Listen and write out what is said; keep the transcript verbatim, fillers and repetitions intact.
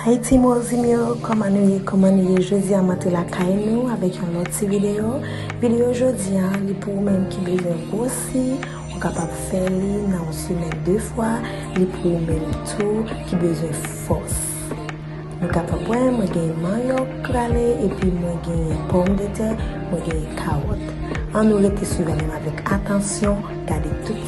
Hey ti mozim yo, kòman nou ye, kòman nou ye? Jodi a m antre lakay nou avèk yon lòt ti videyo. Videyo jodi a, li pou ou menm ki bezwen gwosi, ou kapab fè li nan yon semèn de fwa, li pou ou menm tou ki bezwen fòs. Nou kapab wè, mwen gen manyòk rale, epi mwen gen pòmdetè, mwen gen kawòt. Ann nou rete swiv avè m avèk atansyon, gade tout